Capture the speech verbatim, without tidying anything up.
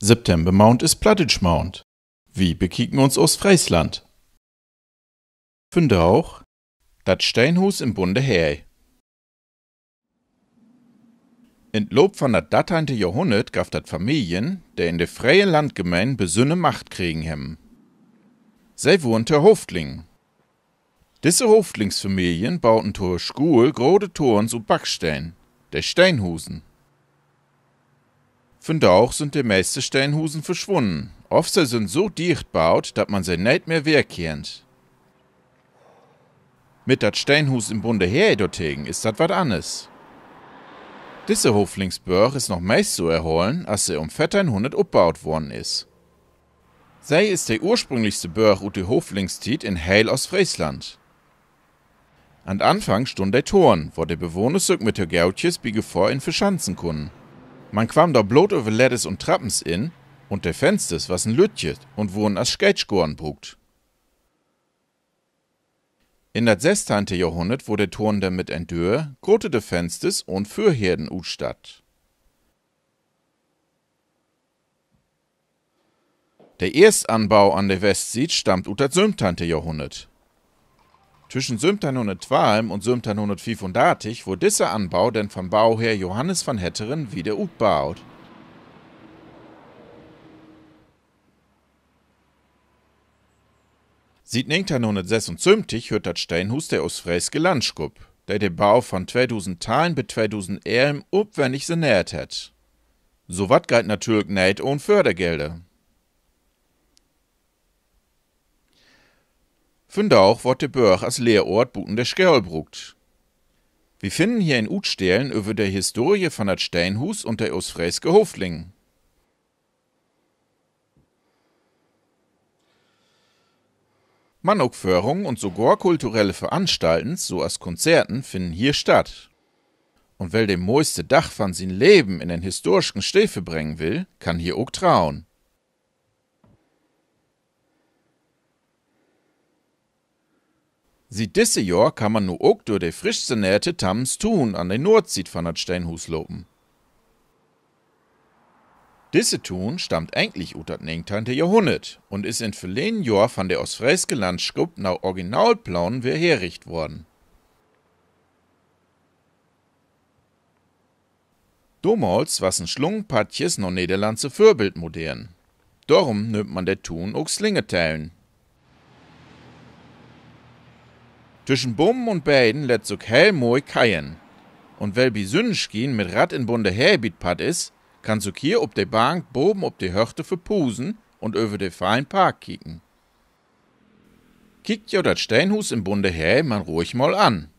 Septembermaand is Plattdüütschmaand. Wi bekieken uns Oostfreesland. Vundaag: Dat Steenhuus in Bundeheeg. In't Loop von dat dörteihnte Johrhunnert gaff dat Familien, de in de fre'e Landgemenen besünner Macht kregen hebben. Se wurren to Hoofdlingen. Disse Hoofdlingsfamilien bauten to hör Schuul grote Torens ut Backsteen, de Steenhusen. Vundaag sünd de meeste Steenhusen verswunnen, of se sünd so dicht baut, dat man se neet mehr weerkennt. Mit dat Steenhuus in Bundeheeg dortegen is dat wat anners. Disse Hoofdlingsbörg is noch meist so erholen, as se um veerteihnhunnert opbaut worrn is. Se is de ursprünglichste Börg ut de Hoofdlingstiet in heel Oostfreesland. An't Anfang stunn de Toorn, wor de Bewohners sük mit hör Goodjes bi Gefohr in verschanzen kunnen. Man kwamm dor blot över Ledders un Trappens in, un de Fensters wassen lüttjet un wurrn as Scheetschoren bruukt. In dat sessteihnte Johrhunnert wurr de Toorn denn mit en Döör, grotede Fensters un Vörherden utstatt. De Eerstanbau an de Westsiet stammt ut dat söventeihnte Johrhunnert. Twüschen söventeihnhunnerttwalf un söventeihnhunnertfiefundartig wurr disse Anbau denn von Bauherr Johannes von Hetteren wieder utbaut. Siet negenteihnhunnertsessunsöventig höört dat Steenhuus de Oostfreeske Landskupp, de de Bau von tweedusendteihn bet tweedusend elf upwennig saneert hett. So wat geiht natürlich neet ahn Fördergelder. Vundaag word de Börg as Lehroort buten de School bruukt. Wi finnen hier en Utstellen över de Historie von dat Steenhuus un de oostfreeske Hoofdlingen. Man ok Föhrungen un sogor kulturelle Veranstalten, so as Konzerten, finnen hier statt. Un well de moiste Dag von sien Leven in en historischen Stee verbrengen will, kann hier ok trauen. Siet disse Johr kann man nu ok dör de frisch saneerte Tammenstuun an de Noordsiet von dat Steenhuus lopen. Disse Tuun stammt egentlich ut dat negenteihnte Johrhunnert un is in't verleden Johr von de Oostfreeske Landskupp na Originalplaan weer herricht worden. Domals wassen Slungenpaddjes na nederlandse Vörbildmodern. Dorum nöömt man de Tuun ok Slingertuin. Twüschen Bomen un Beden lett sük heel moi keiern. Un well bi Sünnenschien mit Rad in Bundeheeg bi't Padd is, kann sük hier op de Bank boven op de Höchte verpusen un över de fein Park kieken. Kiekt jo dat Steenhuus in Bundeheeg man ruhig mal an.